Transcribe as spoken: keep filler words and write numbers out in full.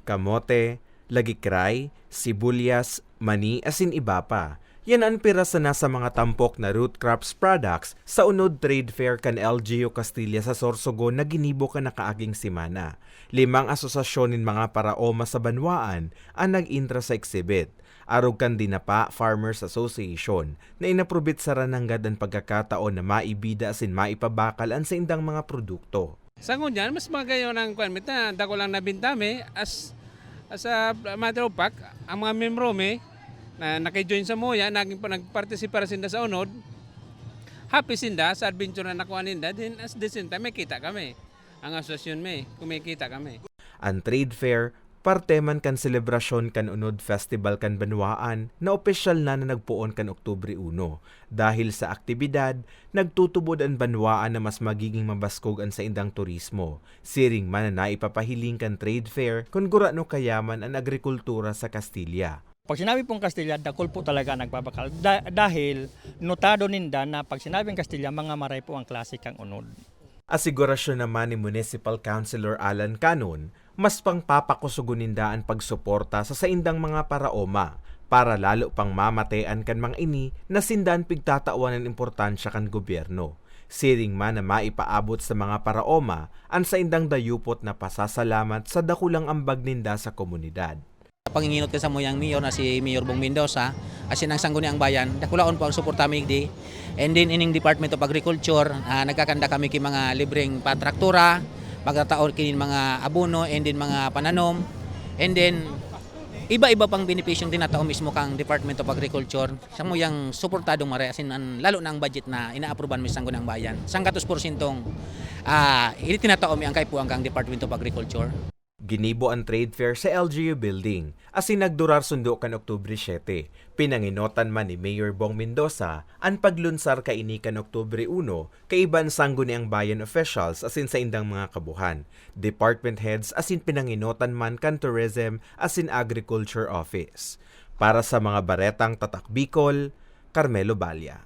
kamote, lagikray, sibuyas, mani asin iba pa. Yan an pira sana sa mga tampok na root crops products sa Unod Trade Fair kan L G U Castilla sa Sorsogon na ginibo kan nakaaging semana. Limang asosasyon nin mga paraoma sa banwaan an nag-intra sa exhibit, arog kan Dinapa Farmers Association, na inaprobetsaran nanggad an pagkakataon na maibida asin maipabakal an saindang mga produkto. Sa ngunyan, mas magayon ang kuwan mi ta, dakulang nabinta mi as, as a matter of fact, ang mga miyembro mi na naki-join sa Muya, naging pa, nagpartisipar sinda sa unod, happy sinda sa adventure na nakuha ninda, then at the same time, may kita kami. Ang asosasyon mi, kumikita kami. An trade fair, parte man kan selebrasyon kan Unod Festival kan banwaan na opisyal na na nagpoon kan Oktubre uno. Dahil sa aktibidad, nagtutubod an banwaan na mas magiging mabaskog an saindang turismo. Siring man na naipapahiling kan trade fair kun gurano kayaman an agrikultura sa Castilla. Pag sinabi pong Kastilya, dakul po talaga ang nagbabakal. Da-, dahil notado ninda na pag sinabing Kastilya, mga maray po ang klase kang unod. Asigurasyon naman ni Municipal Councilor Alan Canon, mas pang papakusogon ninda an pagsuporta sa saindang mga paraoma para lalo pang mamatean kan mga ini na sinda an pigtatawan nin importansya kan gobyerno. Siring man na maipaabot sa mga paraoma an saindang dayupot na pasasalamat sa dakulang ambag ninda sa komunidad. Panginginot ka sa muyang mayor na si Mayor Bong Mendoza, asin ang Sangguniang Bayan, dakulaon po ang suporta mi digdi. And then, ining Department of Agriculture, ah, nagkakanda kami ki mga libreng patraktura, magtatao kinin mga abono, and then mga pananom. And then, iba-iba pang benepisyong tinatao mismo kang Department of Agriculture. Sa muyang suportadong maray, asin an, lalo na ang budget na inaaprubahan mi sa Sangguniang Bayan. Sanggatos porsyentong, ah, ini tinatao mi ang kaipuhan kang Department of Agriculture. Ginibo an trade fair sa L G U Building, asin nagdurar sundo kan Oktubre siete. Pinangenotan man ni Mayor Bong Mendoza an paglunsar kaini kan Oktubre uno, kaiba an Sangguniang Bayan officials asin saindang mga kabuhan, department heads asin pinangenotan man kan Tourism asin Agriculture Office. Para sa mga baretang Tatak Bicol, Carmelo Balla.